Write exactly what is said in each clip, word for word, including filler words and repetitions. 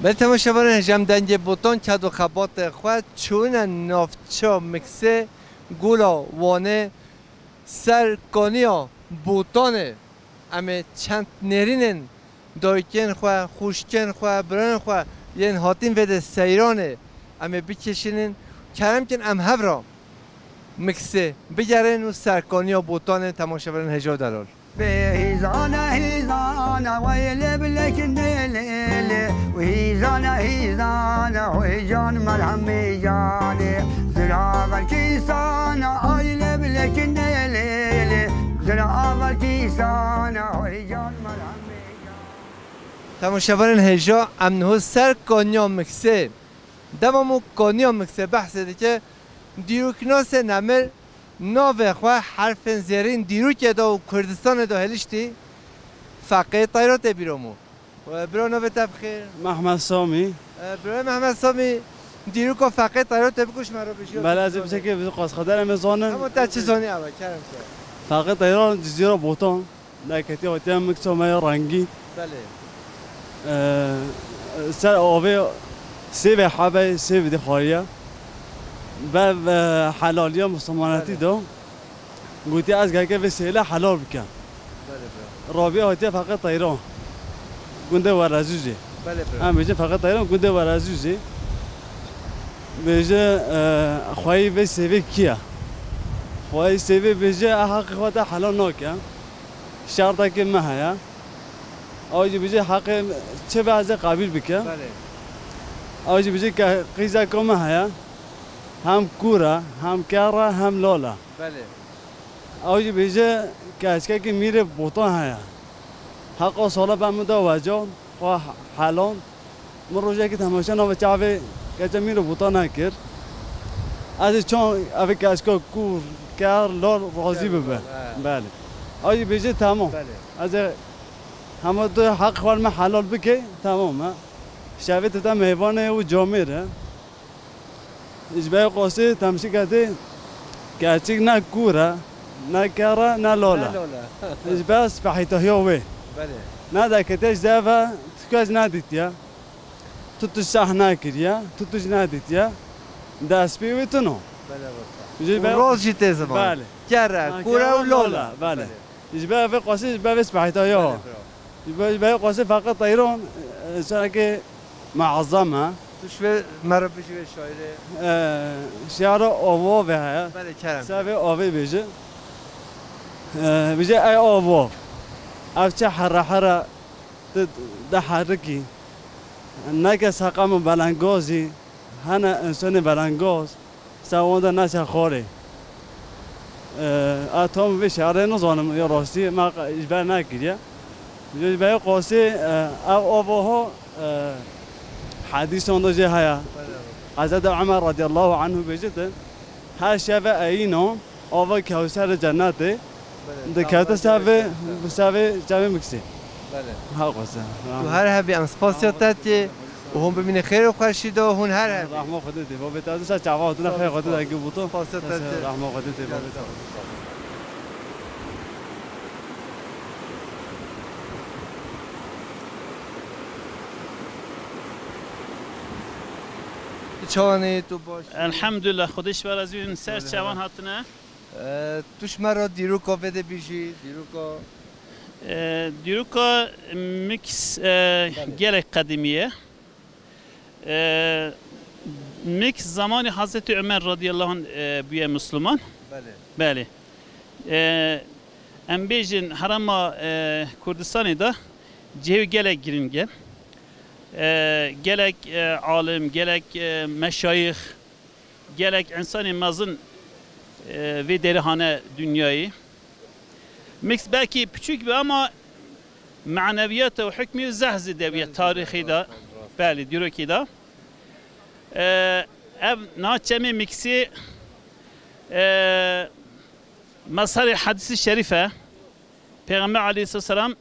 Belê temaşevanên hêja, em dengê Botan ked û xebatê xwe çûne navça Miksê, Gola Wanê, ser kaniya Botanê. Em ê çend nêrînên dayikên xwe, xwişkên xwe, birayên xwe yên hatîn vê de seyranê em ê bikişînin. Kerem kin em hev re Miksê bigerin û ser kaniya Botanê temaşevanên hêja û delal. Bê hîzana, hîzana, wey lê bilekinde lê lê. Hîzana, hîzana, wey can melhemê canê. Zira belkî sana, ay lê bilekinde lê lê. Zira belkî sana, wey can melhemê canê. Temaşevanên hêja, em niho ser kaniya Miksê. Dema me kaniya Miksê behsê dike, dîroknasê nemir navê xwe herfên zêrîn dîrokê de û Kurdistanê de hiliştî, Feqê Teyro tê bîra me. Bira, navê te bi xêr? Mehmet Samî. E, birayê Mehmet Samî, dîroka Feqê Teyro tê bigû ji me re bijî. Belê, ez ê bisekê bi qasxeder em ê zanin. Hema te çi zanî ew e, kerem ke. Feqê Teyro Cizîra Botan. Derketiya hatiye Miksa me ya rengî. Belê. Ee, ser avê sêvê hebey, sêv dixwariye. Bev, e, helaliya Mislimanetî Belê. da. Gotiye ez gereke vê sêle helal bikim. Belê bira. Rabiya hatiye Feqê Teyran. Gundê Werezûzê. Belê bira. Em bêjin Feqê Teyran gundê Werezûzê. Bêje, e, xweyî vê sêvê kî ye? Xweyî sêvê bêje, e, heqê xwe te helal nake. Şertekê me heye. Ew jî bijî heqê çi be ez ê qebîl bikim. Belê. Ew jî bijî ke qîzeka me heye. Hem kûr e, hem ker e, hem lal e. Belê. Ew jî bijî keçkekî mîrê Botan heye. Heqa sala be min da wecan, xwe helan. Min rojekî temaşe nava çavê keça mîr û bûta nekir. Ez ê çon evê keçka kûr, ker, lal razî bibe. He. Belê. Ay jî bêje temam. Belê. Ez ê hema tu heq xwe me helal bike, temam e. Şevê tu te mêvanê û camêr e. Ji ber qasê temşîketê keçik ne kûr e, ne ker e, ne lal e. Ne lal e. Ji ber spehîtahiya wê. Belê. Ne dekete ji deve tu kes nedîtiye. Tu tişt şeh nekiriye, tu tişt nedîtiye. Destpê wê tune. Belê, rast e. Ji ber û roz jî tê ziman. Belê. Ker e, kûr e û lal e. Belê. Belê. Ji ber vê qasê, ji ber vê spehîtahiya. Belê, bravo. Ji ber, ji ber qasê Feqê Teyran, e, însanekê muezzem e. Tu ji vê me re bijî vê şairê. E, şiara Ava Avê heye. Belê, kerem. Ser vê avê bêje. E, bêje ey Ava Av. Ev çi here here tu diherikî. Neke seqem û belengazî, hene însanê belengaz, ser wan de neçe xwarê. E, a tam vê şiarê nizanim ya rastî, me q-, ji ber nekiriye. Ji ber qasê, e, ev avaha, e, hedîsan de jê heye. Hezreti Ömer radiyallahu anhu bêjite, her şeve eyîna ava Kewserê cennetê Belê, dikevte tamam, sevê, belê, sevê çavê Miksê. Belê. Ha, qase. Tu her hebî, em spasiya te dikê û hûn bimîne xêr û xweşî de hûn her hebî. Rahma Xwedê tê, babê te, tu ser çava hatine xêr Xwedê de ki bûto. Spasiya te dikê. Rahma Xwedê tê, babê te. Çawanî tu baş? Elhamdülillah, Xwedê ji we razî bin. Ser çavan hatine. E, tu ji me re dîroka vê de bijî, dîroka. E, dîroka Miks, e, Belê. Gelek qedîmî ye. E, Miks zamanî Hazreti Ömer radiyallahu anh, e, bûye Müslüman. Belê. Belê. E, em bêjin herêma, e, Kurdistanê de cihê wî gelek giring e. E, gelek, e, alim, gelek, e, meşayîx, gelek însanê mezin, e, vê derê hane dinyayê. Miks belkî piçûk be ama maneviyata û hukmî zehf zêde bûye tarîxê de. Belê, dîrokê de. E, ev niha çemê Miksê, e, mezherê hedîsî şerîf e. Pêxember aleyhisselam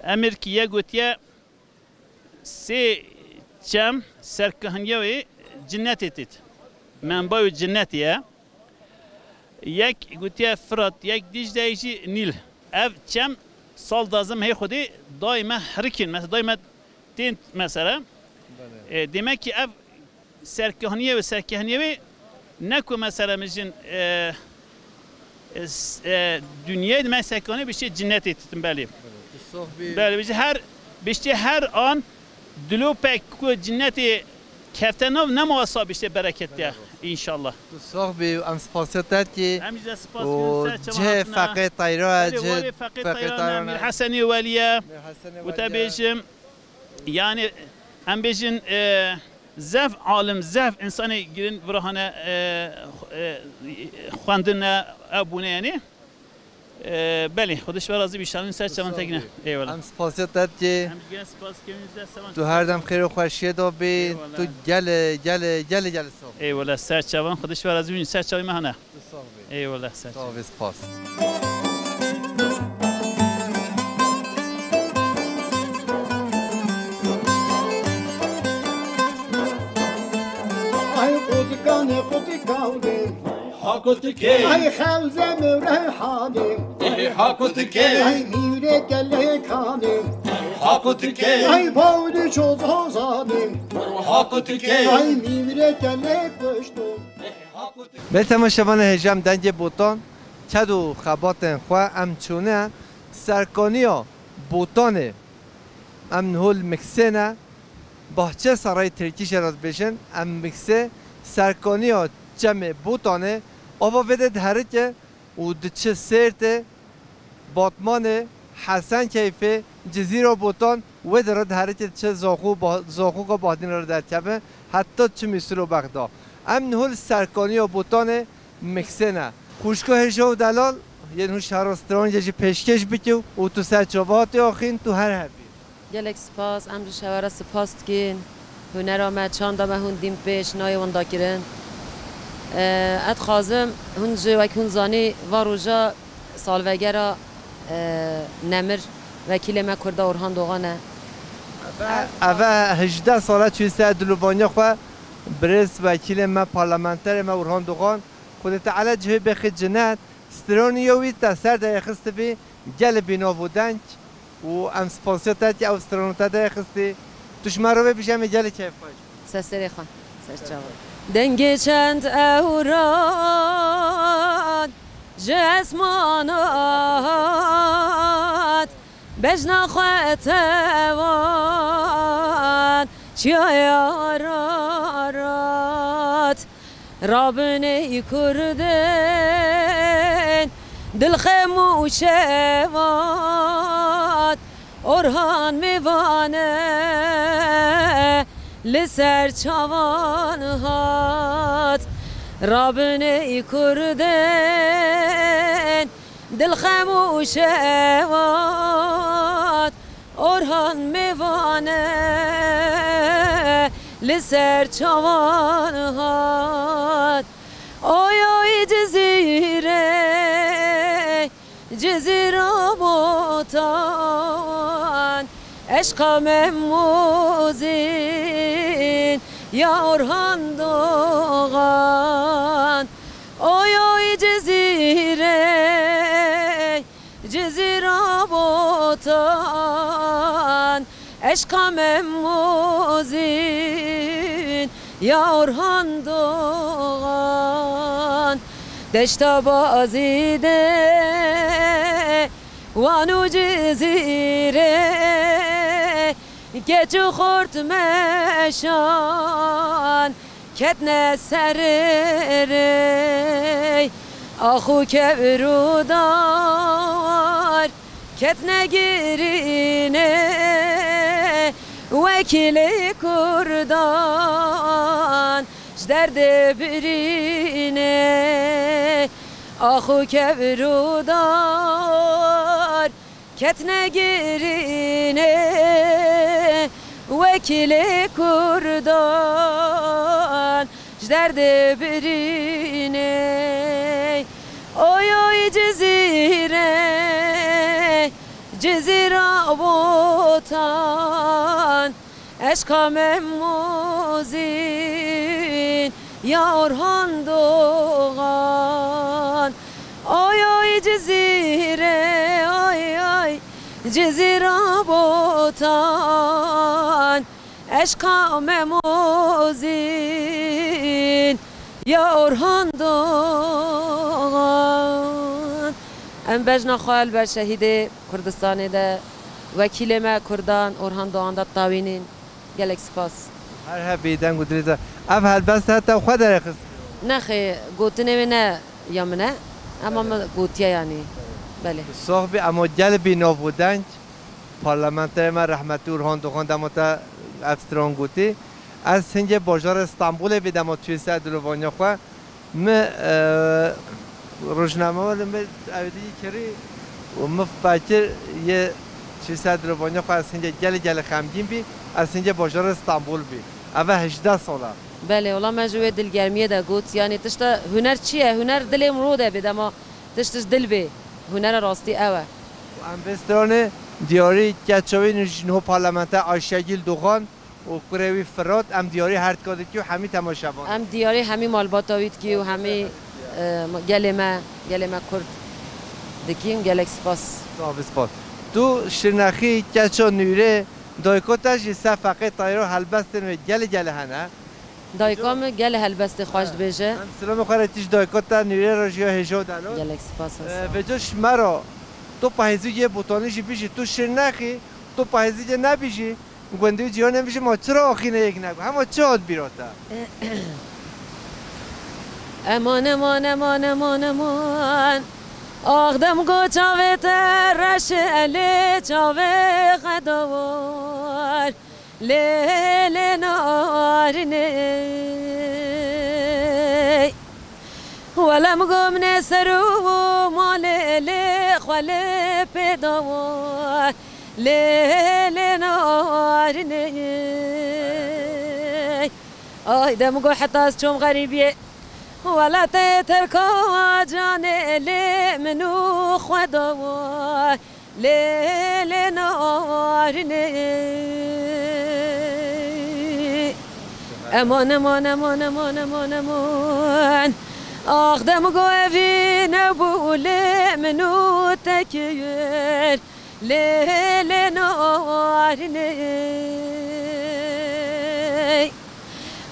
emir kiriye, gotiye, sê çem serkehiniya wê cinnetê têt. Menba wê cinnetê ye. Yek gotiye Firat, yek Dîcle, yek jî Nîl. Ev çem sal dazim hê Xwedê daîme hirikin. Mes-, daîme tên mesela. Belê. E, demek ki ev serkehniye ve serkehniye ve ne ku mesela mijin, e, e, s-, e, dünyayê me serkehniye biştê cinnetê titin belê. Belê, tu sox bî. Belê, biştê her, biştê her an dilopek ku cinnetê kefte nav nema wesa biştê bereket ya. Belê. İnşallah. Tu sox bî, em spasiya te dikî. Em jî spas û ser çava cihê hatina. Feqê Tayra, belê, cihê warê Feqê Feqê Tayra, Tayra ne, ne. Mir Hesenê Weliye. Mir Hesenê Weliye. Û te bêjim, yani, em bêjin, e, zef alim, zef insanê girin virahane, e, e, xwendine, e, bûne yani. E, belê, Xwedê ji we razî bî, şalin ser çavan tekine. Eyvallah. Em spasiya te dikê. Em jî spas kirin, zef sevan. Tu her dem xêr û xweşiyê de bî. Eyvallah. Tu gelê, gelê, gelê, gelê sox. Eyvallah, ser çavan, Xwedê ji we razî bî, ser çavê me hene. Tu sax bî. Eyvallah, ser çavan. Sax bî, spas. Ay qutikane qutikavdê. Ha qutikê. Ay xewze mewreyhanê. Ê ha qutikê. Ay mîrê kelê kanê. Ha qutikê. Ay bawdî çozozanê. Ha qutikê. Ay mîrê kelê kuşto. Belê temaşevanê hêja em dengê Botan, ked û xebatên xwe em çûne serkaniya Botanê. Em niho li Miksê ne, Bahçesaray Tirkî jê re dibêjin. Em Miksê serkaniya çemê Botanê, ava vê de diherike û diçe Sêrtê, Batmanê, Hesenkeyfê, Cizîra Botan, wê di re diherike diçe Zaxo, Ba-, Zaxoka Bahdîn re derdikeve, heta çimî Silo Bexda. Em niho li serkaniya Botanê Miksê ne. Xwişko hêja û delal, yên hûn şehra Strancê jî pêşkêş bike û tu ser çava hatî axîn, tu her hebî. Gelek spas, em ji şewe re spas dikin. Hunera me, çanda me hûn dîn pêş nayê winda kirin. E, ez dixwazim hûn ji, wek hûn zanî, va roja salvegera, e, nemir wekîlê me Kurda Orhan Doğan e. Eve, eve hejdeh sal e çûyî ser dilovaniya xwe birêz wekîlê me, parlamenterê me Orhan Doğan. Xwedê Teala cihê bêxî cinet. Stranî yo wî te ser de yê xistibî, gelê bî nav û deng û em spasiya te dikî ew strano te de yê xistî. Tu ji me re vê bijî em ê gelê keyfxweş bin. Ser serê xwe, ser çavan. Dengê çend ewran ji esman hat, bejna xwe tevan çiyayê Ararat. Rabin ey Kurdên dilxem û şevat, Orhan mêvan e li ser çavan hat. Rabin ey Kurdên dilxem û şevat, Orhan mêvan e li ser çavan hat. Oy oy Cizîrê, Cizîra Botan, eşqa Memmozîn ya Orhan Doğan. Oy oy Cizîrê, Cizîra Botan, eşqa Memmozîn ya Orhan Doğan. Deşta Bazîdê, Wan û Cizîrê, keç û xort meşan, ketne ser rê. Ax û kevr û dar ketne girînê, wekîlê kurdan ji derdê birînê. Ax û kevr û dar ketne girînê, wekîlê kurdan ji derdê birînê. Oy oy Cizîrê, Cizîra Botan, eşqa Memmozîn ya Orhan Doğan. Oy oy Cizîrê, oy oy Cizîra Botan, Eşka Memozîn ya Orhan Doğan. Em bejna xwe li ber şehîdê Kurdistanê de, wekîlê me Kurdan Orhan Doğan de tawînîn. Gelek spas. Her hebî deng û dilê te. Ev helbest heta xwe derêxist? Nexê, gotinê wê ne ya min e. Ema min gotiye yanî. Belê. Sox bî, ema gel bî nav û deng. Parlamenterê me rehmetî Orhan Doğan dema te ev stran gotî. Ez hingê bajarê Stenbolê bî dema çûyî ser dilovaniya xwe. Mi, e, rojnamevanê mi ew dî kirî û mi fekir yê çûyî ser dilovaniya xwe, ez hingê gelê gelê xemgîn bî, ez hingê bajarê Stenbol bî. Ev e hejdeh sala. Belê, wela me ji wê dilgermiyê de got, yanî tişta huner çi ye? Huner dilê mirov de bê, dema tişt ji dil bê. Hunera rastî ew e. Em vê stranê diyarî keça wî ji niho parlamenter Ayşegül Doğan û kurê wî Firat, em diyarî her tika dikî û hemî temaşevan. Em diyarî hemî malbata wî dikî û hemî, e, gelê me, gelê me Kurd dikî û gelek spas. Sax bî, spas. Tu Şirnexî, keça Nûrê, dayika te jî ser feqê tayro helbestên wê gelê gelê hene. Dayika min gelê helbestê xweş dibêje. Em silamê xwe re tîj dayika te Nûrê re jî ya hêja û delal. Gelek spas. E, vêca ji me re, tu pahêzî yê botanî jî bijî, tu Şirnexî, tu pahêzî yê nebî jî, gundî û cîranê bijî, ma çira axîne yek nego? Hema çi hat bîra te? Eman, eman, eman, eman, eman. Ax dem go çavê te reş e, lê çavê xwe dawar. Lê, lê narinê. Wela min go min ê ser û malê lê xwe lê pê dawa. Lê, lê narinê. Ay de min go heta ez çom xerîbiyê. Wela te terka canê lê min û xwe dawa. Lê, lê narinê. Eman, eman, eman, eman, eman, eman. Ax dem go evî nebû lê min û te kir. Lê, lê narinê.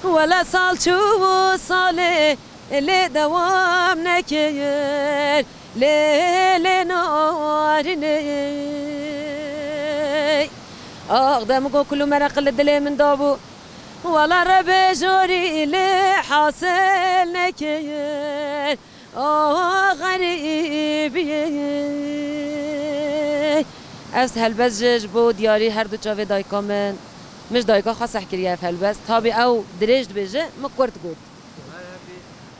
Wela sal çû salê lê dewam nekir. Lê, lê narinê. Ax dem go kul û mereq li dilê min dabû. Wela Rebê jorî lê hasil nekir. Ax xerîbiyê. Ez helbest ji, ji bo diyarî her du çavê dayika min. Min ji dayika xwe seh kiriye ev helbest. Tabî ew dirêj dibêje, min kurt got.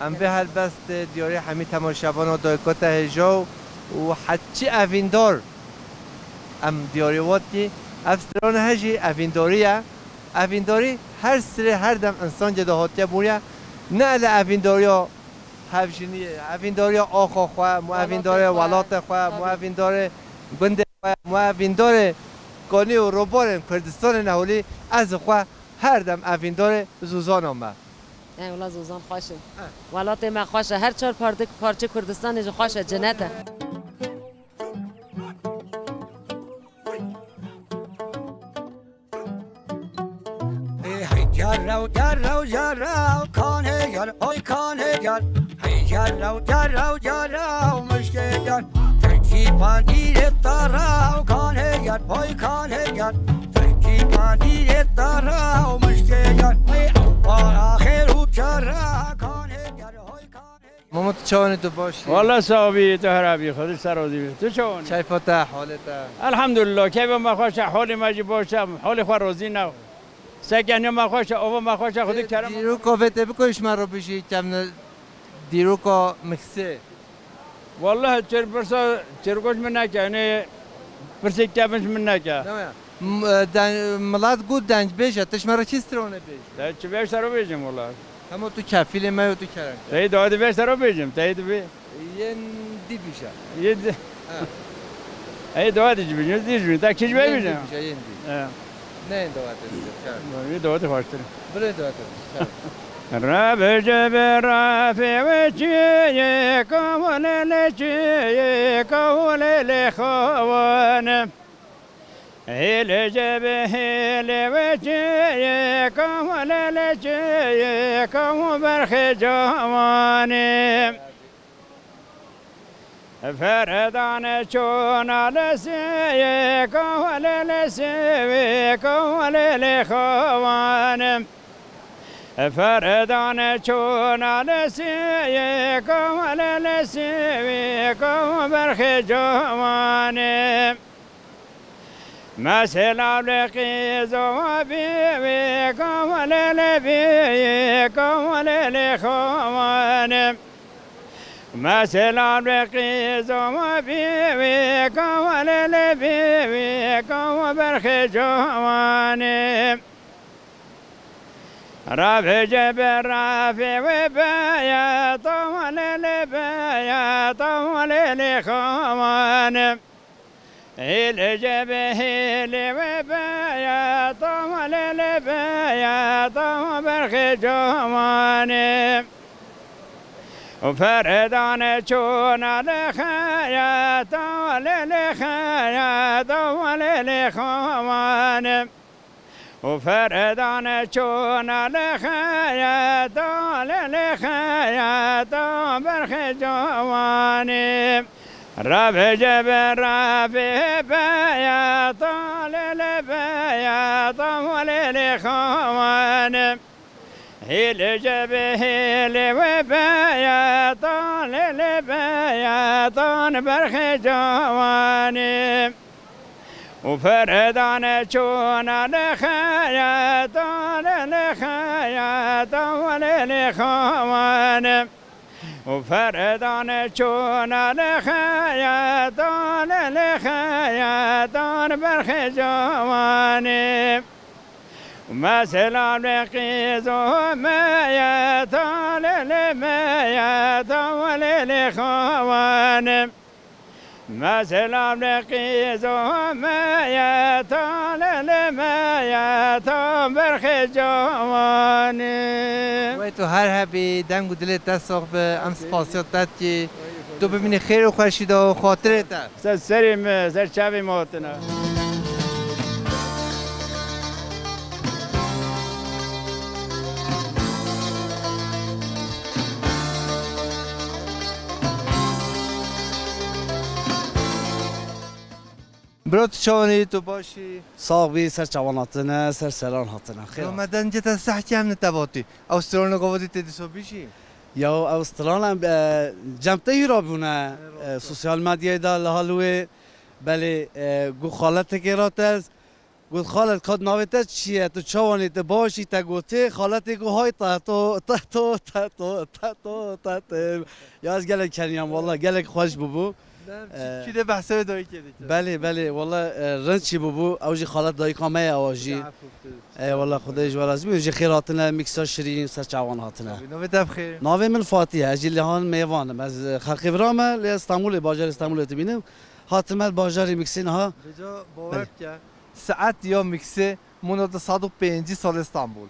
Em vê helbestê diyarî hemî temaşevana dayika te hêja û heta çi evîndar em diyarî wat kî ev strana he jî evîndarî ye. Evîndarî her sirê her dem însan cê de hatiye bûye. Ne ele evîndariya hevjiniyê, evîndariya axa xwe, mû evîndarê welatê xwe, mû evîndarê gundê xwe, mû evîndarê kanî û robarên Kurdistanê neholî ez xwe her dem evîndarê zozana me. Ey wela zozan xweş in. Welatê me xweş e. Her çar partik-, parçe Kurdistanê jî xweş e, cinet e. Ê hey gerrew, gerrew, gerrew, kanê ger, oy kanê ger. Hey gerrew, gerrew, gerrew, mişkê ger. Tirkî pandîrê te rew, kanê ger, oy kanê ger. Tirkî pandîrê te rew, mişkê ger. Hey ew para xêr û kere, kanê ger, oy kanê ger. Mamo, tu çawanî, tu baş î? Wala sax bî, tu herabî, Xwedê ser razî bî. Tu çawanî? Keyfa te, halê te? Elhamdulillah, keyfa me xweş e, halê me jî baş e, halê xwe razî ne. Sekeniya me xweş e, ava me xweş e, Xwedê kerem. Dîroka vê tê biko ji me re bijî, kevne dîroka miksê. Wallahî çêrpirsa çêrgoç min neke, yanî pirsê kevin ji min neke. Deme ya. M-, e, den-, milet got dengbêje, tu ji me re çi strone bêj? Te çi vê sero bêjim wala? Hema tu kefîlê me yo, tu kerem. Teyî dua di vê sero bêjim, teyî di vê. Yên dî bîje. Yên di-, Ha. Ey dua di ji bêjim, dî ji bêjim, te kî ji vê Yên dî bêjim? bîje, yên dî. He. Ne yên dua te bîje, kerem. Wî dua di xweştir. Birê dua te bîje, kerem. Rebê ji bi refê wê çiyê kawlê lê çiyê kawlê lê xawane. Hêlê cebe hêlê we çiyê, kawalele çiyê, kaw berxê cawanê. Ferdane çona lesê, kawalele sêwê, kawalele xawanê. Ferdane çona lesê, kawalele sêwê, kaw berxê cawanê. Mesela li qîzo bî wê, kawalele bî, kawalele xawanê. Mesela li qîzo bî wê, kawalele bî wê, kaw berxê cawanê. Rabê cebe rafê wê beye, tawalele beye, tawalele xawanê. Hêlê cebe hêlê we beye, tawalele beye, taw berxê cawanê. Û ferdane çona li xeye, tawalele xeye, tawalele xawanê. Û ferdane çona li xeye, tawalele xeye, taw berxê cawanê. Rabê cebe rafê beye, tawalele beye, tawalele xawanê. Hêlê cebe hêlê we beye, tawalele beye, taw berxê cawanê. Û ferdane çona li xeye, tawalele xeye, tawalele xawanê. Û ferdane çona li xeye, tawalele xeye, taw berxê cawanê. Mesela li qîzo meye, tawalele meye, tawalele xawanê. Mesela li qîzo meye, tawalele meye, taw berxê cawanê. Wey tu her hebî, deng û dilê te sax be, em spasiya te dikî. Tu bimînî xêr û xweşî de û xatirê te. Ser serê me, ser çavê me hatine. Bro, tu çawanî, tu başî? Sax bî, ser çavan hatine, ser seran hatine. Xêr. Bro, me dengê te sehkî em li te vatî. Ew strana gavadî tê dîsa bijî? Ya, ew strana, e, cem te hîra bûne. E, sosyal medyayê de li hal wê, belê, e, gu xaletekê ra tez. Got, "Xalet, kat navê te çi ye? Tu çawanî, tu başî?" Te gotê, xaletê got, "Hay te to, te to, te to, te to, te te." Ya ez gelek keniyam, walla gelek xweş bûbû. Dem çi, çi de behsê dayikê dike. Belê, belê, walla, e, rind çî bûbû. Ew jî xalet dayika me ye, ewa jî. Ey walla, Xwedê ji we razî be. Ji xêr hatine, mîksa şirîn, ser çavan hatine. Navê te bi xêr? Navê min Fatih e, ez jî li han mêvan im. Ez, e, xelkê vira me, lê Stenbolê, bajarê Stenbolê dibînim. Hatime bajarê mîksê niha. Vêca bawer bike. Saet ya mîksê mona di sed û pêncî salê Stenbol.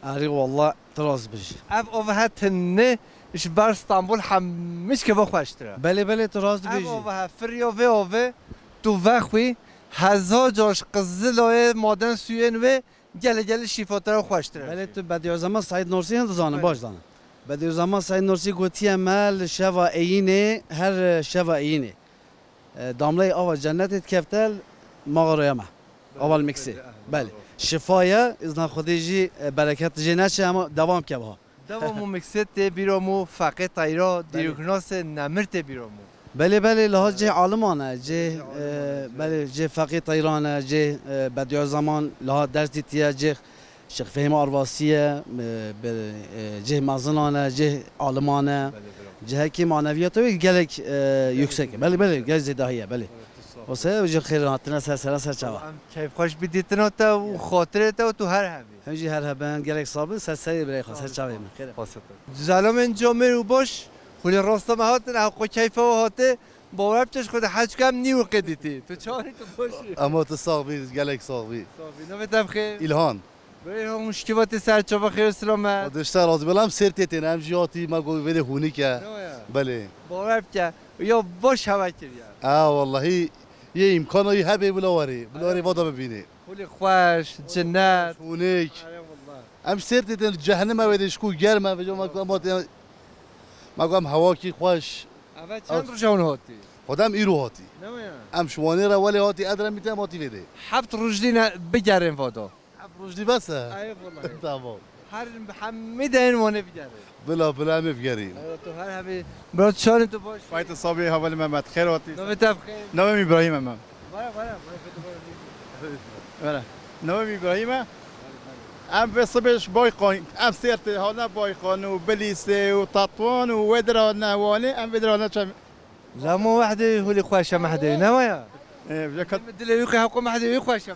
Erê walla, tu rast bijî. Ev ava he tinê ji ber Stenbol hemî ji keva xweştir e. Belê, belê, tu rast bijî. Ev ava he firiya vê avê tu vexwî hezar car ji Qizilayê maden sûyên wê gelê gelê şîfatir e û xweştir e. Belê, tu Bediüzzaman Seîd Nursî hin dizanî, baş dizanî. Bediüzzaman Seîd Nursî gotiye me li şeva Eyînê, her şeva Eyînê. E, damleyê ava cennetê dikevte maxaraya me. Ava li Miksê. Belê. Şifa ye, îzna Xwedê jî, e, bereket jê neçe, hema dewam ke wiha. Dewam û Miksê tê bîra min, Feqê Teyra, dîroknasê nemir tê bîra min. Belê, belê, liha cih aliman e, cih, e, belê, cih Feqê Teyran e, cih, e, Bediüzzaman liha ders dîtiye, cih Şêx Fehîm Arvasî ye, e, be-, e, cih mezinan e, cih aliman e. Belê, belê. Cihekî maneviyata wê gelek, e, yüksek e. Belê, belê, gelek zêdahî ye, belê. Evet, tu sağ ol. O se ji xêr hatine ser sera ser çava. Em keyfxweş bi dîtina te û xatirê te û tu her hebî. Hûn jî her hebin, gelek sax bin, ser serê birayê xwe, ser çavê min. Xêr. Zelamên camêr û baş, xulê rasta me hatin, ew xwe keyfa we hate, bawer bike ji xwe de heçka em nî wiqê dîtî. Tu çawanî, tu baş î? Ema tu sax bî, gelek sax bî. Sax bî. Navê te bi xêr? Îlhan. Bê hûn şikîvatê ser çava xêr û silamet. Xwedê ji te razî be, em sêr tê têne, em jî hatî me got vê de hûnik e. Belê. Bawer bike, ya baş hewe kiriye. A, wellahî, Yê îmkana wî hebe bila werê, bila werê vada bibînê. Kulî xweş, cinnet. Hûnik. Erê wallah. Em Sêrtê tên cehennem e wê de şikû germ e, vêca ma ku em hatî, ma ku em hewakî xweş. Eve çend roja hûn hatî? Xwedem îro hatî. Ne ya? Em ji Wanê re welê hatî Edremitê em hatî vê de. Heft roj dîne bigerin vado. Heft roj dî bes e? Eyvallah. Tamam. Her hemî deyên Wanê bigerin. Bila, bila em ê bigerîn. Eyvallah, tu her hemî. Bro, çanin tu baş. Bayt sabî, hevalî Mehmet, xêr hatî. Navê te bi xêr? Navê min Îbrahîm e. Vara, vara, vara, vara. Vara. Navê min Îbrahîm e. Em vê sibê ji Bayqan, em Sêrtê hane Bayqan û Bilîsê û Tetwan û wê dira ne Wanê, em vê dira ne çem. Lamo wehdê hûlî xweş e mehdê, ne waya? Ee, vêca kat- Dilê wî qê heqo mehdê wî xweş e.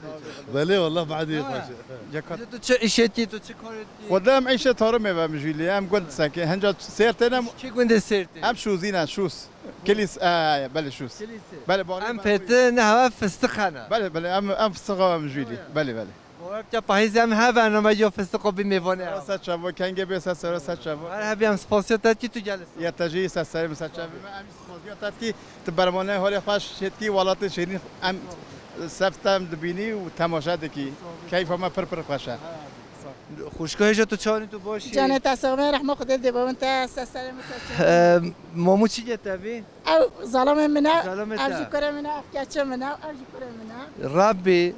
Belê, wallah mehdê wî xweş e. Vêca tu çi îşê dikî, tu çi karê dikî? Xwedê em îşê tarimê ve mijûlî, em gund sekê, hinca Sêrtê ne. Kî gundê Sêrtê? Em Şûzî ne, Şûz. Kilîs, e, belê Şûz. Kilîsê. Belê, barê Em me pêtin heve fistiq hene. Belê, belê, em, em fistiq ve mijûlî. Belê, belê. Bawer bike pahîzê em her bername yo fistiqo bî mêvanê. Ser çavo, kengê bê ser sero ser çavo. Her hebî em spasiya te dikî tu gelî ser. Ya te jî ser serê min ser çavê me, em spasiya te dikî tu bermane holê xweş şêtkî welatê şêrîn em sefte em dibînî û temaşe dikî. Keyfa me pir pir xweş e. Xwişka hêja tu çawanî tu baş î? Canê te sexmê rehma Xwedê dê bibin te ser serê min ser çavê. Eee, Mamu çi ye te bî? Ew zalamê min e, Zalamê ev te. Jî kurê min e, ev keçê min e, ev jî kurê min e. Rabbî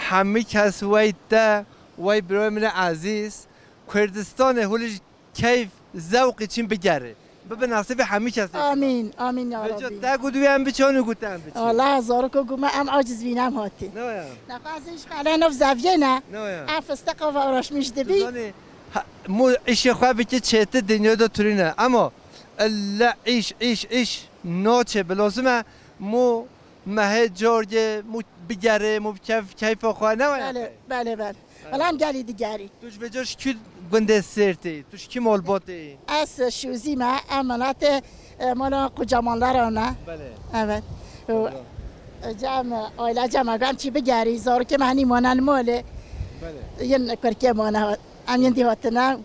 hemî kes wey te, wey birayê min e ezîz, Kurdistanê hûlî ji keyf, zewqî çîn bigerê. Bibe nasîbê hemî kesê. Amîn, amîn ya Rabbî. Vêca te got wî em biçin, û got em biçin. Wala zaroko got me em aciz bîne em hatî. Ne ya? Nexwe ez ji xele nov zeviyê ne. Ne ya? Em fistiqa ve uğraşmış dibî. Tu zanî, ha, mu îşê xwe bikî çêtir dinya de turîne. Ema illa îş, îş, îş naçe bi lazim e mu mehê cargê mu bigerê, mu bi keyf, keyfa xwe ne ya? Belê, belê, belê. Wala em gelî digerî. Tu ji vêca ji kî gundê Sêrtê? Tu ji kî malbatê? Ez Şûzî me, em welatê, e, mala qucamanlara ne. Belê. Evet. Belê. Cem, aile cem, em çî bigerî, zarokê me henî mane li malê. Belê. Yên kurkê mane, em yên dî hatine.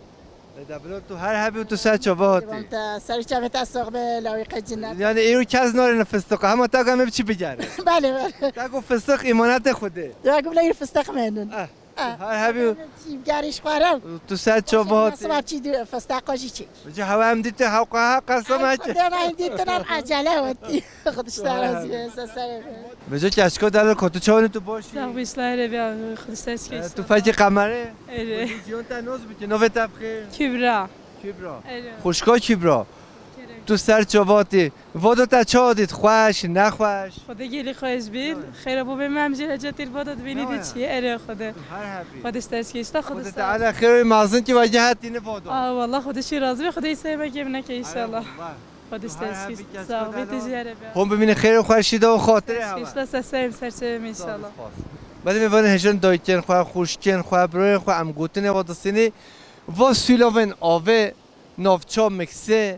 Ê, de bilo tu her hebî û tu ser çava hatî. Te ser çavê te sax be, lawî qe cinnet. Yani êro kes narêne fistiqa, hema te gam bi çi bigere. Belê, belê. Te got fistiq îmanetê Xwedê. Ya got bila îro fistiq menin. Eh. Ah. Her hebî. Çî gerîş xwaram. Tu ser çava hatî. Nasıl çî di festaqa jî çek. Ji hewa em dîte hewqa ha qesem ha ki. Dema em dîte nam acele hatî. Xwedê ji te razî be, ser serê be. Vêca keçko delal ko tu çawanî tu baş î? Sax bî, slayê rê be, Xwedê ji te razî be. Tu fekî qemerê? Erê. Xwedê ciyan te noz bike, navê te bi xêr? Kübra. Kübra. Erê. Xwişka Kübra. Kerem. Tu ser çava hatî. Vado te çawa dît? Xweş, nexweş? Xwedê gelî xweş bît. Xêra bo bê me em jî hecetî li vado dibînî dî çi ye? Erê Xwedê. Her hebî. Xwedê ji te razî be, Xwedê ji te razî be. Xwedê Teala xêr û mezin kî ve gehatîne vado. Aa, wallah Xwedê jî razî be, Xwedê îsayê me kê bineke înşallah. Eyvallah. Xwedê ji te razî be. Sax bî, tu jî erê be. Hûn bimînin xêr û xweşî de û xatirê hewa. Înşallah ser serê min ser çavê min înşallah. Belê mêvanên hêja, dayikên xwe, xwişkên xwe, birayên xwe em gotinê ve distînî. Va sûlavên avê, navça miksê,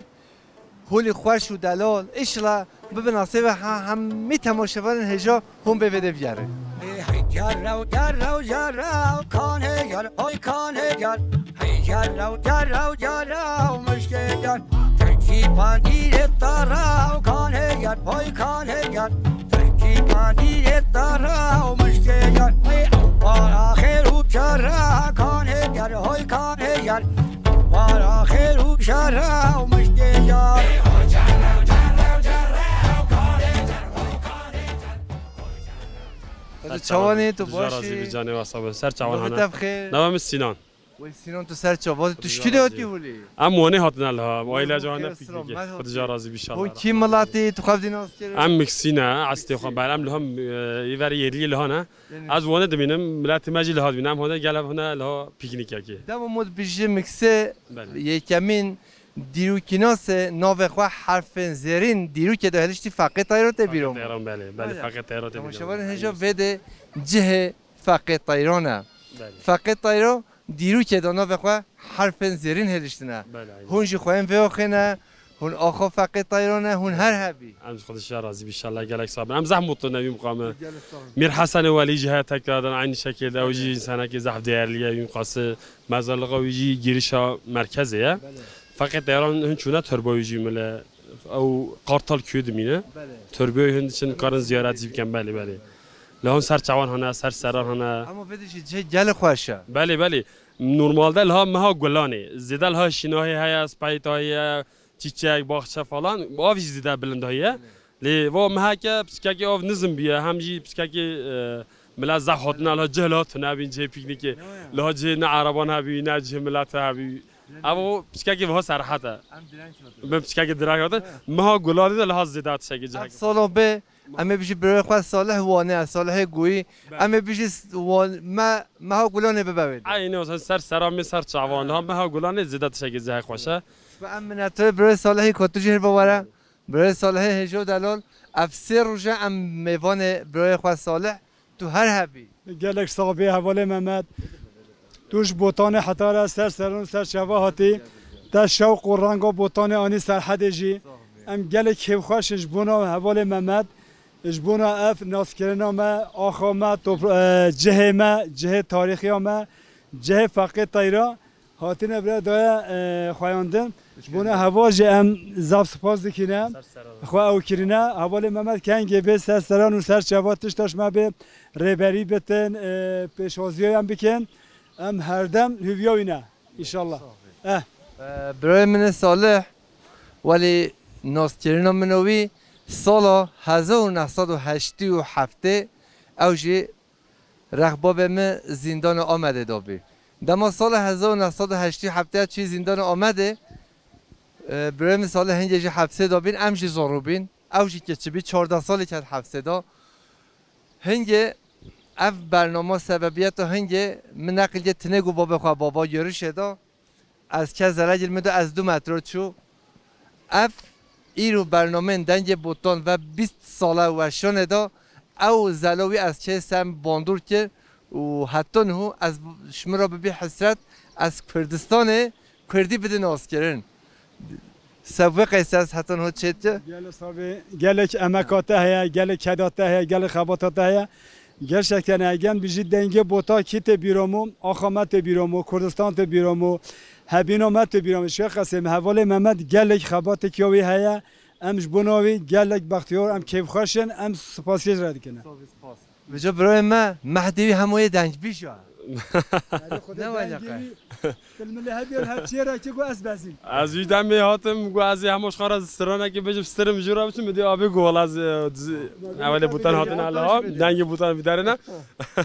holî xweş û delal. Înşallah bibe nasîbê ha-, hemî temaşevanên hêja hûn bê vê de bigerin. Hey, hey, gerrew, gerrew, gerrew, kanê ger, oy kanê ger. Hey, gerrew, gerrew, gerrew, mişkê ger. Tirkî pandîrê te rew, kanê ger, oy kanê ger. Tirkî pandîrê te rew, mişkê ger. Hey, ew para xêr û şer e, kanê ger, oy kanê ger. Para xêr û şer e, mişkê ger. Hadi çawanî, tu baş î? Razî bî canê wasa be. Ser çawan hane. Navê te bi xêr? Navê min Sînan. Wê Sînan, tu ser çava, tu ji kî de hatî holê? Em Wanê hatine liha, aîle cihane pîknîkê. Xwedê ji te razî bî înşallah. Hûn kî miletî, tu xwe dî nas kirin? Em miksî ne, estê xwe ber, em liha, e, îver yerlî liha ne. Ez Wanê dimînim, miletê me jî liha dimîne, em hode gel ev hune liha pîknîkekê. Dema mod bijî miksê, belê, yekemîn dîrokînasê navê xwe herfên zêrîn dîrokê de hiliştî Feqê Teyran tê bîro. Feqê Teyran, belê, belê, Feqê Teyran tê bîro. Temaşevanên hêja vê de cihê Feqê Teyran e. Belê. Feqê Teyran dîrokê de navê xwe herfên zêrîn hêliştine. Belê, aynen. Hûn jî xweyên vê oxêne, hûn axa Feqê Teyran e, hûn her hebî. Em ji Xwedê ji te razî bî, înşallah gelek sax bin. Em zehf mutlu ne wî muqamî. Gelek sax bin. Mîr Hesen û Welî jî heye tekrardan aynî şekilde, ew jî însanekî zehf değerli ye, wî muqasî mezarlixa wî jî girişa merkezê ye. Belê. Feqê Teyran hin çûne torba wî jî mile. Ew Kartal köyü dimîne. Belê. Torbiyoyê hin diçin karin ziyaretî bikin, belê, belê. Li hon ser çawan hane, ser seran hane. Ama vê de jî cihê gelê xweş e. Belê, belê. Normalde liha meha gulanê. Zêde liha şînahê heye, speytahî ye, çîçek, baxçe falan. Av jî zêde bilind heye. Lê va meheke piçkekê av nizm bûye, hem jî piçkekê, e, milet zehf hatine, liha cih liha tune bîn, cihê pîknîkê. Liha cihê ne ereban hebî, ne cihê milete hebî. Ev o piçkekê viha serhet e. Em direnç hatin. Bi piçkekê direk hatin. Meha gulanê de liha zêde tiştekê cihekê. Salo bê, em ê bijî birayê xwe Salih wane, Salihê Goyî. Belê. Em ê bijî s-, wan-, me, meha gulanê bibe wê de. Eynî o ser seramê ser çavan. Ha, meha gulanê zêde tiştekê cihek xweş e. Em minnetdar birayê Salihî ku tu jî hêr biwere. Birayê Salihê hêja û delal. Ev sê roj e em mêvanê birayê xwe Salih. Tu her hebî. Gelek sax bî hevalê Mehmet. Tu ji Botanê heta re ser seran û ser çava hatî. Te şewq û renga Botanê anî serhedê jî. Em gelek kêfxweş in ji bona hevalê Mehmet. Ji bona ev naskirina me, axa me, topra-, e, cihê me, cihê tarîxiya me, cihê Feqê Teyra. Hatine bira daye, e, xweyandin. Ji bona heval jî em zaf spas dikine. Xwe ew kirine. Hevalê Mehmet kengê bê ser seran û ser çava tişta ji me bê rêberî bitin, e, pêşwaziya yan bikin. Em herdem hûviya wî ne. Înşallah. Eh. E, birayê min ê Salih, welî naskirina min û wî sala hezar û neh sed û heştê û heftê ew jî Rexbabê min zîndana Amedê de bî. Dema sala hezar û neh sed û heştê û heftê çî zîndana Amedê, e, birayê min Salih hingê jî hepsê de bîn, em jî zorû bîn. Ew jî keçi bî, çardeh salî ket hepsê de. Hingê ev bernama sebebiyeta hingê min neqilê tinê got babê xwe baba görüşê de. Ez ke zelegil min de ez du metro çû. Ev îro bernameyên Dengê Botan ve bîst sala weşanê de ew zelo wî ez çê sem bandor kir û heta niho ez ji min re bibî hesret ez Kurdistanê Kurdî bidin naskirin. Sebwê qeyse ez heta niho çêdike. Gelek sabê, gelek emeka te heye, gelek keda te heye, gelek xebata te heye. Gerçekten egen bijî Dengê Bota kî tê bîra mo, axa me tê bîra mo, Kurdistan tê bîra mo, hebîna me tê bîra mo. Şêx Qesêm, hevalê Mehmet gelek xebatê kiya wî heye. Em ji bona wî gelek bextiyar, em kêfxweş in, em spasiyê ji re dikine. Vêca birayê me, Mehdê wî hemo yê dengbêj e. Ne wele qe. Til min lê hediye her çêrekê ku ez bezîm. Ez wî demê hatim, ku ez ê hema ji xwe re stranekê bêjim, stirim jû re biçim, bi dê abê ku wela ez, e, z-, evelê Botan hatin aliha, dengê Botan vî derine.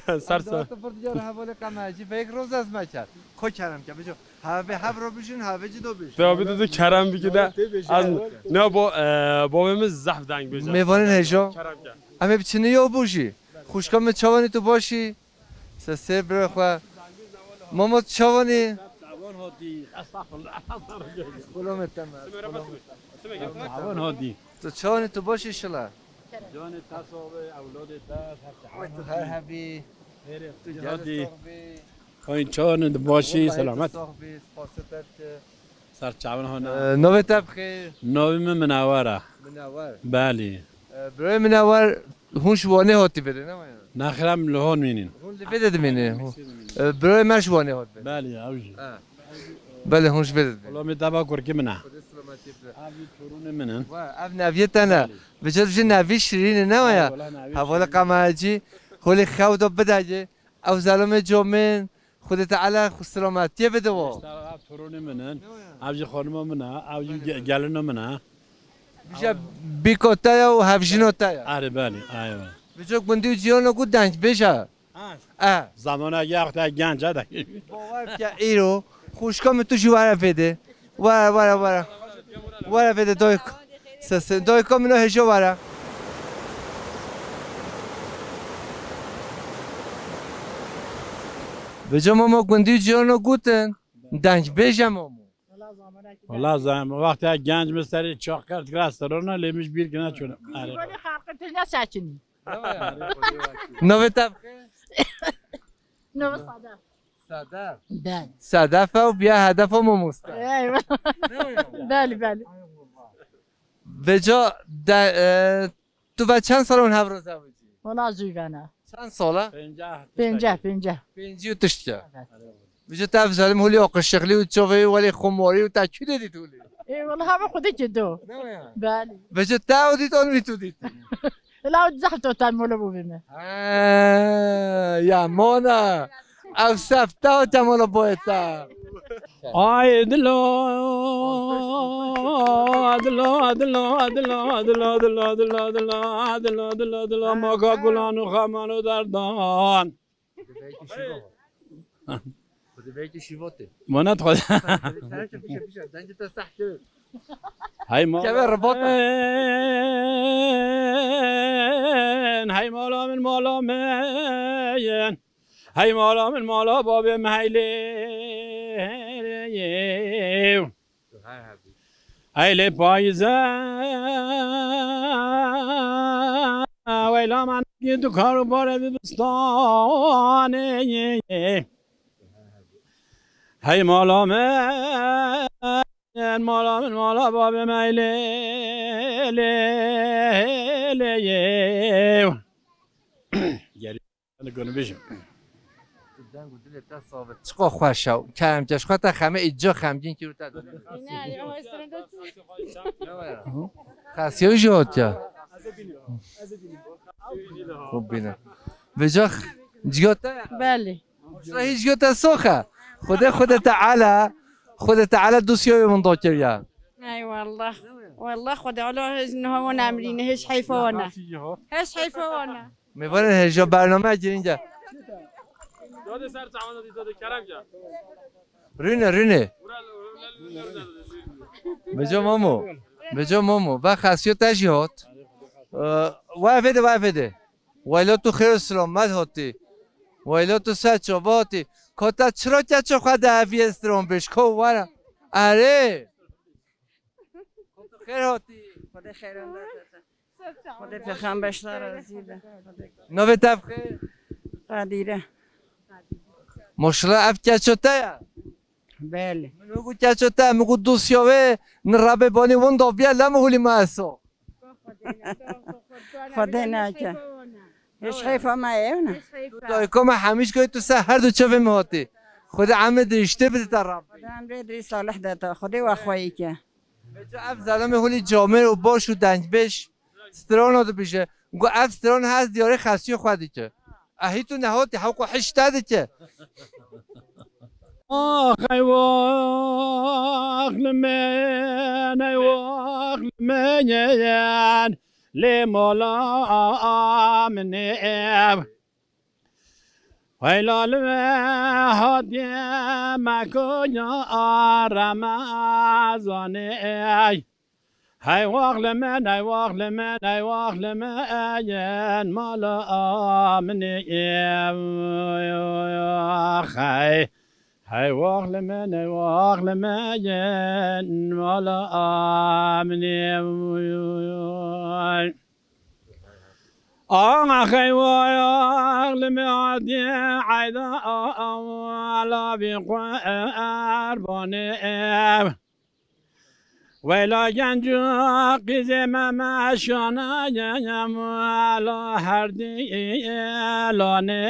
Ser ser. Hatim vir diyar hevalê qemecî, vek roz ez me kerd. Ko kerem ke, bijo. Havê hev ro bijin, havê ci do bijin. Te abê tu kerem bike de. Ez ne bo, e, bavê min zehf dengbêj e. Mêvanên hêja. Kerem ke. Em ê biçine yo bû jî. Xwişka min çawanî tu baş î? Sesê bira xwe. Mama tu çawanî? Çawan hatî. Estağfurullah. Kulomê te me. Kulomê. Çawan hatî. Tu çawanî tu baş î şila? Canê te sax be, ewladê te, her çawan hatî. Her hebî. Hêrê tu gelê sax bî. Xwîn çawanî tu baş î, selamet. Sax bî, spasê te dike. Ser çavan hona. Ee, navê te bi xêr? Navê min Minewar e. Minewar. Belê. Ee, birayê Minewar, hûn ji Wanê hatî vêde, ne waya? Nexir em li hon mînin. Hûn li vêde dimînin. Ee, birayê me ji Wanê hat vêde. Belê, ew jî. Ha. Belê, hûn ji vêde dimînin. Wela me deva kurkî min e. Xwedê selametiyê bide. Ev jî torûnê min in. Wa, ev neviyê te ne. Belê. Vêca tu jî nevî şirîn e, ne waya? Wela nevî şirîn e. Hevalê qemecî, holê xew de bidegê. Ew zelamê comên, Xwedê Teala xwe selametiyê bide wo. Ev torûnê min in. Ev jî xanima min e. Ev jî ge-, gelina min e. Vêca bîka te ye û hevjîna te ye. Erê belê, eywa. Vêca gundî û cîrana ku dengbêj e. Ha. E. Zamana ya wexta genc e de. Bawer ke îro xwişka min tu jî were vêde. Were, were, were. Were vêde dayk. Sesê dayka min o hêja were. Vêca mama gundî û cîrana gotin, dengbêj e mamo. Wala zam-, wexta genc min serê çax kerd, kira serona lê min ji bîr kine çûne. Erê. Wele xalqê te ne seçinî? Navê te bi xêr? Navê Sadef. Sedef. Bel. Sedef ew biya hedef o mamoste. Eyvallah. Belê, belê. Vêca de, e, tu ve çend sal hûn hev re zewicî? Wala zû vene. Çend sal e? Pênceh. Pênceh, pênceh. Pêncî û tişt ke. Evet. Vêca te ev zalim holî aqişiqlî û çavê welê xumarî û te kû de dît holî? Ê, wala hava xwe dike do. Belê. Vêca te ew dît, an wî tu dît? La ew zehf to tan molo bû bime. Ha, ya mona. Ev sef te te molo boye te. Ay dilo, dilo, dilo, dilo, dilo, maga gulan û xeman û derdan. Xwedê belkî şîvo. Xwedê belkî şîvo tê. Mana xwe. Pişe, pişe, pişe. Dengê te seh kir. Hey mala Keve rebota. Min, hey mala min, mala min. Hey mala min, mala babê min, hey lê. Hey lê payize, weyla me nekî tu kar û barê dibistanê. Hey mala min, mala min, mala babê me lê, lê, lê. Gel. Hadi gönü bêjim. Tu deng û dilê te sav e. Çiqa xweş e. Kerem keş xwe te xeme îca xemgîn kir û te dilê. Ne, o esrinde tu. Xesiyo jî hatiye. Xub bîne. Vêca ciya te ye? Belê. Şira hîç ciya te sox e. Xwedê, Xwedê Teala, Xwedê Teala dosya wê winda kiriye. Ey wallah. Wallah Xwedê Teala hêj niha wan emrîne, hêj heyfa wan e. Hêj heyfa wan e. Mêvanên hêja bername girîng e. Dade ser çawana dî, dade kerem ya. Rûne, rûne. Beca Mamo. Beca Mamo. Ve xesiyo te jî hat. Ee, we vêde, we vêde. Weyla tu xêr û selamet hatî. Weyla tu ser çava hatî. Ka te çira keço xwe de evî estron bêj. Ka were. Erê. Xêr hatî. Xwedê xêran date te. Xwedê pêxember ji te razî be. Navê te bi xêr? Qadîre. Maşallah ev keça te ye? Belê. Min wekî keça te, min got dosya wê, ni rebê banî winda biye, lem hûlî me eso. Xwedê nake. Hêj heyfa me ew ne. Dayika me hemîş goy tu ser her du çavê min hatî. Xwedê emrê dirîştê bide te Rabbî. Xwedê emrê dirî salih de te. Xwedê we xweyî ke. Vêca ev zelamê hûlî camêr û baş û dengbêj strana dibêje. Got ev stran hez diyarê xesiyê xwe dike. Ehî tu nehatî hewqa hişte dike. Ax ey wax li min, ey wax li min, lê mala min ê. Hey lal ve hatiye me koya Remezanê. Hey wax li min, hey wax li min, hey wax li min, mala min ê. Hey, hey wax li min, hey wax li min, mala min ê. Ax ey wax li me hatiye eyda ala bi qurbanê. Weyla genc û qîzê me meşanayem ala her dîlanê.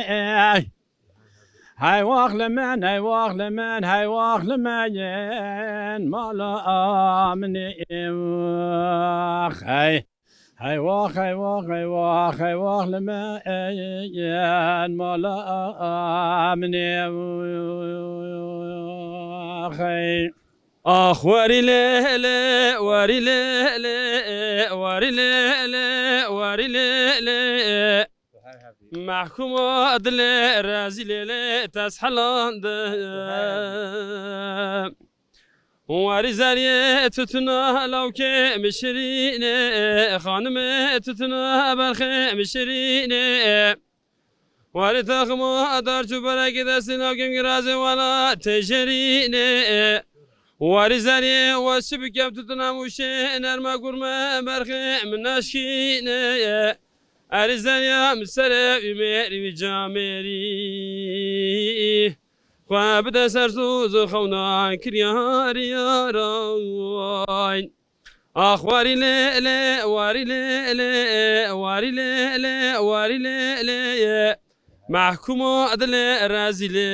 Hey wax li min, hey wax li min, hey wax li min, mala min ê. Hey. Hey wax, hey wax, hey wax, hey wax li min, mala min ê. Hey. Ax werî lê lê, werî lê lê, werî lê lê, werî lê lê. Mehkûma dilê rezîlê lê teshelandin. Warî zeriyê tutuna lawkê mişirînê, xanimê tutuna berxê mişirînê. Warî taxima dar çû berekê destê lawkê girazê wela têjerînê. Warî zeriyê wes çi bikem tutuna mûşê nerma gurme berxê min naşkînê. Erî zeriya min serê wî mêrî wî camêrî. Xwe bide ser soz û xewna kiryarî yaran. Ax warî lê lê, warî lê lê, warî lê lê, warî lê lê. Mehkûma dilê rezîlê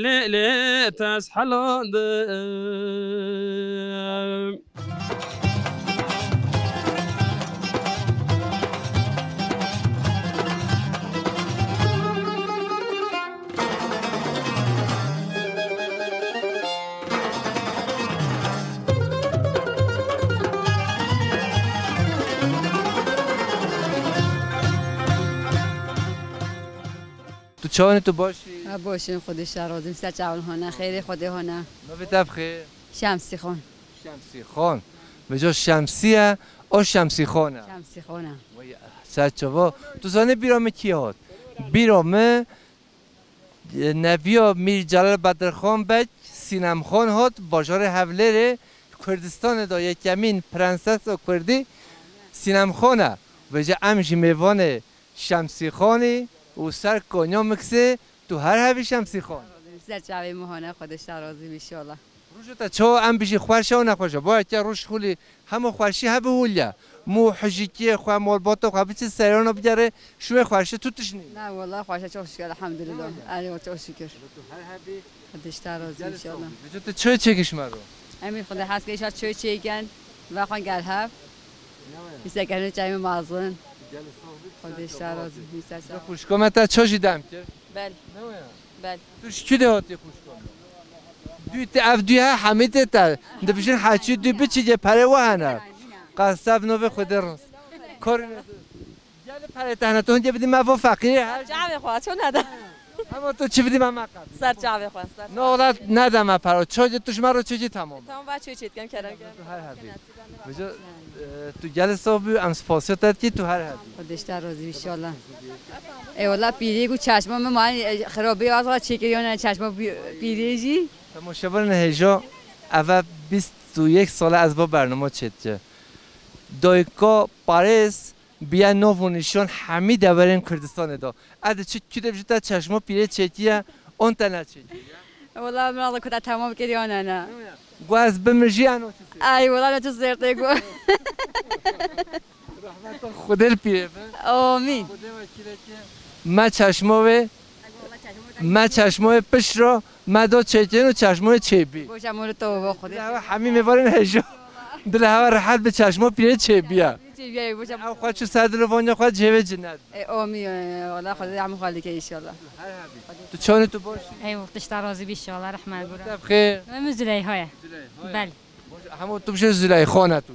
lê lê teshelandin. Çawanî tu baş î? Ha, boşin, Xwedê ji te razî, ser çawan hona, xêrê Xwedê hona. Navê te bi xêr? Şemsî Xan. Şemsî Xan. Vêca Şemsî ye, o Şemsî Xan e. Şemsî Xan e. Vay, ser çava. Tu zanî bîra min kî hat? Bîra min, e, neviya Mîr Celal Bedirxan Beg, Sînem Xan hat, bajarê Hewlêrê, Kurdistanê de yekemîn prensesa Kurdî Sînem Xan e. Vêca em jî mêvanê Şemsî Xanî û ser Konya Miksê, tu her hebî Şemsî Xan. Ser çavê min hone, Xwedê ji te razî bî, inşallah. Roja te çawa em bijî xweş e û nexweş e? Bo yeke roj xulî hema xweşî hebe hûliye. Mû hijîkiyê xwe, malbata xwe biçî seyrana bigere, şûyê xweşî tu tişt nî. Na, wela xweş e, çok şükür, elhamdülillah. Erê, çok şükür. Tu her hebî. Xwedê ji te razî bî, inşallah. Vêca tu çi çêkî ji me re? Em ê Xwedê hez ke îşa çi çêkin, vexwe gel hev. Îse kerine çayê me mazin. Xwedê ji te razî bî, ser çava. Xwişka me te çi jî dem kir? Bel. Ne waya? Bel. Tu ji kî de hatî xwişka me? Dû te ev dû he hemî tê te. Dibijin heçî dû biçî cê perê we hene. Qas ev navê Xwedê rast. Kor ne. Gel perê te hene, tu hindê bidî me vo feqîrê her. Çavê xwe, ço neda. Ama tu çi bidî me me qat. Ser çavê xwe, ser. Ne ola neda me pera. Ço tu ji me re çi tamam. Tamam, va çi çêtkem kerem. Tu her hebî. Vêca, e, tu gelê sax bî, em spasiya te dikî, tu her hebî. Xwedê ji te razî bî, inşallah. Ê wela pîrê ku çeşma min mani, e, xirabî az va çêkiriyo ne çeşma pî-, pîrê jî. Temaşevanên hêja, eve bîst û yek sal e ez va bernama çêdike. Dayika parêz biye nav û nîşan hemî deverên Kurdistanê de. Ez diçî tu de ji te çeşma pîrê çêkiye, on te neçêkiye. Wela min Allah kuta tamam kiriyo ne ne. Gu ez bimijî, eno çi sê? Ay, wela ne çi sê tê gu. Rahmeta Xwedê li pîrê be. Amîn. Xwedê wekîleke me çeşma wê, me çeşma wê pişt re, me do çêkên û çeşma wê çêbî. Boşa mor to bo Xwedê. Dile hewe hemî mêvarên hêja. Dile hewe rehet bi çeşma pîrê çêbiya. Çêbiya, boşa. Ew xwe çi ser dil û vanya xwe cihê wê cinet. E, amîn, e, wela Xwedê hemî xwe like inşallah. Her hebî. Tu çawanî tu baş î? Ey, wextê ji te razî bî inşallah, rehmet gura. Te bi xêr. Navê min Züleyha ye. Züleyha ye. Belê. Baş, hema tu bişê Züleyxa ne tu.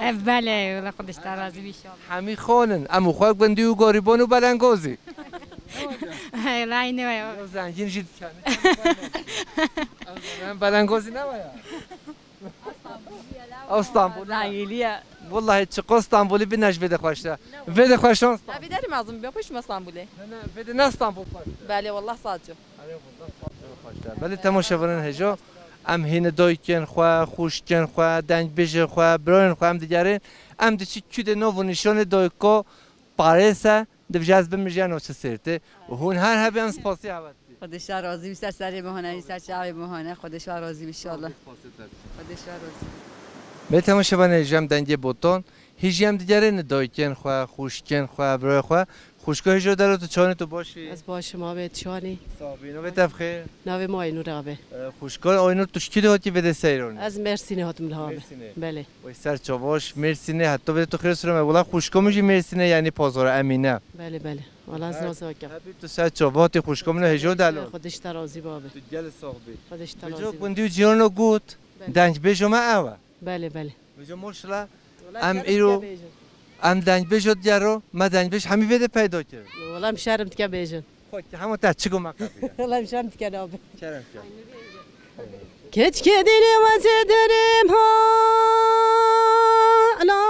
E, belê, wela Xwedê ji te razî bî inşallah. Hemî xanin, em û xwe gundî û garîban û belengozî. Hey, la, ne ya? Ya zengîn jî diken. Em belengozî ne ya? Ew Stenbolî ye. Zengîlî ye. Wellahî çiqas Stenbolî bî ne ji vê de xweş e. Vê de xweş an Stenbolî. Evî derim lazim, ben xweş me Stenbolê. Ne, ne, vê de ne Stenbol xweş e. Belê, wallah sağ ol. Erê, wallah Stenbol xweş e. Belê temaşevanên hêja, em hînê dayikên xwe, xwişkên xwe, dengbêjên xwe, birayên xwe em digerin. Em diçî kûdê nav û nîşanê dayika parêz e. Dibêje ez bimijî eno çi sêrtê. Û hûn her hebî em spasî hewe dikî. Xwedê ji te razî bî, ser serê min hone, ser çavê min hone. Xwedê ji te razî bî inşallah. Xwedê ji te razî. Bê temaşevanê, jem dengê botan. Hî jî em digerîn dayikên xwe, xwişkên xwe, birayê xwe. Xwişka hêja delo tu çawanî tu baş î? Ez baş im abê, tu çawanî? Sax bî. Navê te bi xêr? Navê min Aynur abê. E, xwişka Aynur tu ji kî de hatî vê de seyranî? Ez Mêrsînê hatim li abê. Mêrsînê. Belê. Wey ser çav baş, Mêrsînê, heta vê tu xêr sireme. Wela xwişka min jî Mêrsînê, yanî pazara Emîne. Belê, belê. Wela ez nazakim. Hebî tu ser çav hatî xwişka min hêja delo. Xwedê ji te razî be abê. Tu gelê sax bî. Xwedê ji te razî be. Vêca gundî û cîrano got, belê, dengbêja me ew e. Belê, belê. Vêca maşallah. Wela em îro em dengbêja digero, me dengbêj hemî vê de peyda kir. Wela em şerm dike bêjin. Xwe ki hema te çi got me qebîle. Wela em şerm dike nabê. Kerem ke. Keçkê dîlê we zêderim hala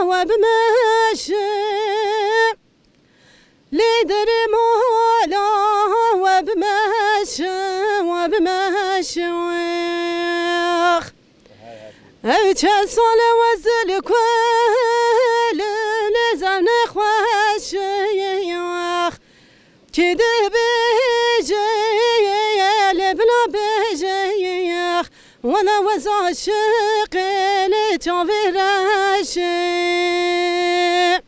we bimeşim. Lê derê mala we bimeşe, we bimeşe, wex. Ew çend sal e we zil ku li nêzem nexweş e, wex. Kê dibêje, lê bila bêje, wex. Wela we zaşiqê lê çavê reş e.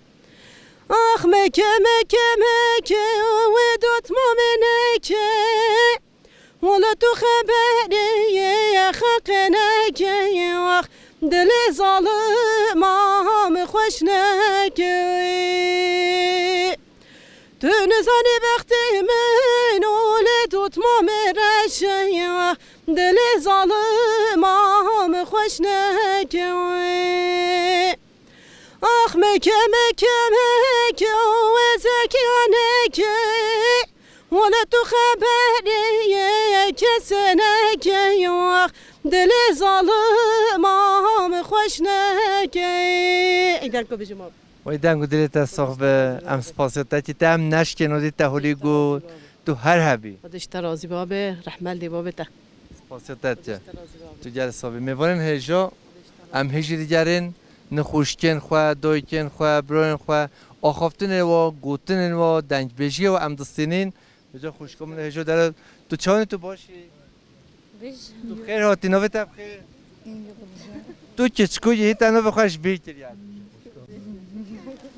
Ax meke, meke, meke, wê dotma me neke. Wela tu xeberê xeqê neke, ax dilê zalima min xweş neke. Tu nizanî bextê min û lê dotma me reş e, ax dilê zalima min xweş neke. Ax meke, meke, meke, wê zekiya neke. Tu xeberê yê kes neke yox, dilê zalima min xweş neke. Ey, deng ku bijim abi. Wey deng û dilê te sax be. Em spasiya te çi te em neşkên odî te holî got. Tu her hebî. Xwedê ji te razî babe, rehmet lê babe te. Spasiya te çi. Tu gel sax bî. Mêvanên hêja em hêjî digerin, nixweşikên xwe, dayikên xwe, birayên xwe, axaftinên wa, gotinên wa, dengbêjiyê wa em distînin. Vêca xwişka min hêjo dere, tu çawanî, tu baş î? Bij. Tu xêr hatî, navê te bi xêr? Yok. Tu keçikû yî, hî te navê xwe ji bîr kiriye.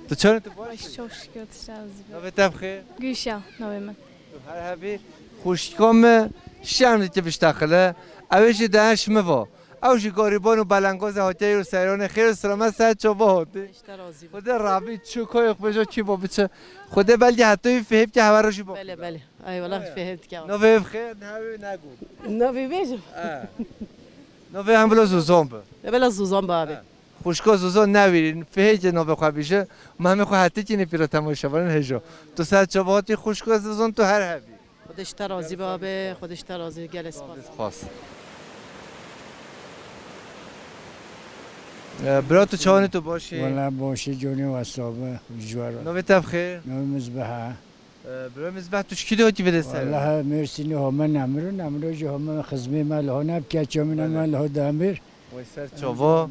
Tu çawanî, tu baş î? Çok şükür, tu şahız. Navê te bi xêr? Gülşah, navê min. Tu her hebî, xwişka min şerm dike biştexile. Ew ê jî dene ji min va. Ew jî garîban û belengaz e, hatiye îro seyranê, xêr û selamet ser çava hatî. Ji te razî be. Xwedê rabî çû koyê xwe bêje çî bo biçe. Xwedê belkî heta wî fihê bike hewa rojî bo. Belê, belê. Ay, wela fihê dike. Navê ev xêr, navê ne got. Navê bêjim. Ha. Navê hem bila Zozan bi. Ne bila Zozan bi abi. Ha. Xwişka Zozan newîrî, fihê ki navê xwe bîje. Ma hemê xwe hetikî ne pîra temaşevanên hêjo. Tu ser çava hatî xwişka Zozan, tu her hebî. Xwedê ji te razî be abi, Xwedê ji te razî, gelek spas. Spas. Ee, bira tu çawanî, tu baş î? Wela baş î, canê we sax be, ji we re. Navê te bi xêr? Navê min Mizbeha. Ee, bira Mizbeh, tu ji kî de hatî vêde ser? Wela Mêrsînê home Nemiro, Nemiro jî home xizmê me li ho nav, keça min me li ho damir. Wey ser çava.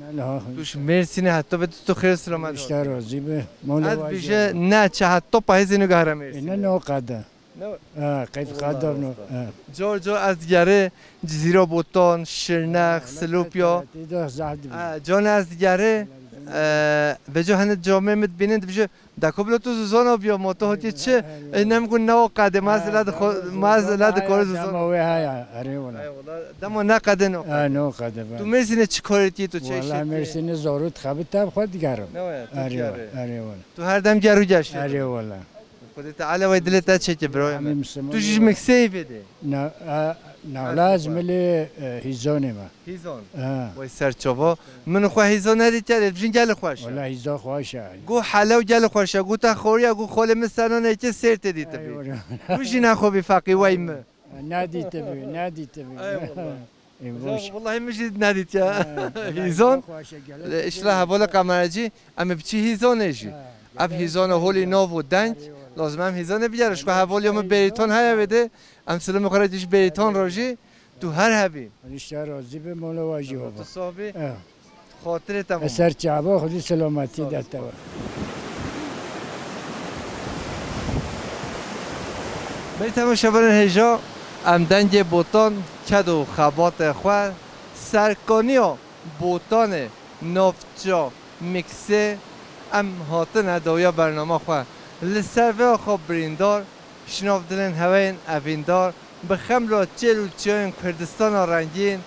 Tu ji Mêrsînê heta vê tu xêr selamet. Ji te razî be. Mola Ez bije ne çi heta pahêzê nigahre Mêrsînê. Ne no qade. Ne? Ha, qeyd qadav no. Ha. Cor cor ez digerê Cizîra Botan, Şirnex, Silopya. Tê de zehf dibe. Ha, can ez digerê, e, veco hene camê min dibînin, dibije, "Deko bila tu Zuzana biya, ma tu hatiye çi?" Ey, nem gun ne o qade, ma ez la dixo-, ma ez la dikore Zuzana. Dema wê haya, erê wala. Ey wala, dema ne qade no qade. Ha, no qade be. Tu Mêrsînê çi karê tî, tu çi işê tî? Wala Mêrsînê zarû dixebit, tev xwe digerim. Ne waya, tu digerê. Erê wala, erê wala. Tu her dem ger û geş. Erê wala. Xwedê Teala wey dilê te çêke, birayê min. Amîn, Misliman. Tu jî ji Mikseyê vêdê? Na, a, na, wala ez milê, e, Hîzanê me. Hîzan? Ha. Wey ser çava. Min xwe Hîzan nedîtiye, lê dijin gelê xweş e. Wala Hîzan xweş e. Gu helew gelê xweş e. Gu te xoriya, gu xolê min ser nanekê sêr tê dîtibî. Ey wala. Tu jî nexwe bî feqî wey mi. Nedîtibî, nedîtibî. Ey wala. Ê, Hocam, baş. Wallahî min jî nedîtiye. Ha, Hîzon. Xweş e, gelek Lê îşla hevalê qemerecî, em ê biçî Hîzonê jî. Ha, Ev gelek Hîzona holî nov û deng, lazim em Hîzonê bigere. Ji xwe hevalê min Bêrîton heye vê de, em silimê xwe re dî ji Bêrîton re jî, tu her hebî. Enişte razî be, mola we jî baba. Tu sohbî. Ha. Xatirê te bû. Ser çava, Xwedî selametî de te we. Bey temaşevanên hêja, em dengê Botan, ked û xebatê xwe, serkaniya Botanê, navça Miksê, em hatine dawiya bernama xwe. Li ser vê axa birîndar, şinav dilên heweyên evîndar, bi xemla çêl û çiyayên Kurdistana rengîn,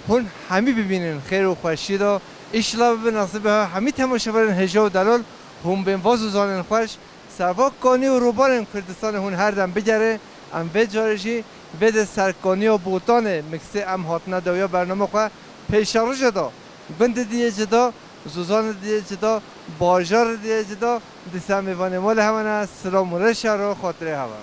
hûn hemî bibînin xêr û xweşiyê de. Îşla bibe nasîbê hemî temaşevanên hêja û delal, hûn bên va Zozanên xweş, ser va kanî û rûbarên Kurdistanê hûn her dem bigere, em vê carê jî vê de serkaniya Botanê Miksê em hatine dawiya bernama xwe pêşerojê de. Gundê diyê cida, Zozanê diyê cida, bajarê diyê cida, dîsa mêvanê malê hewe ne, silam û rêşa ro xatirê hewe.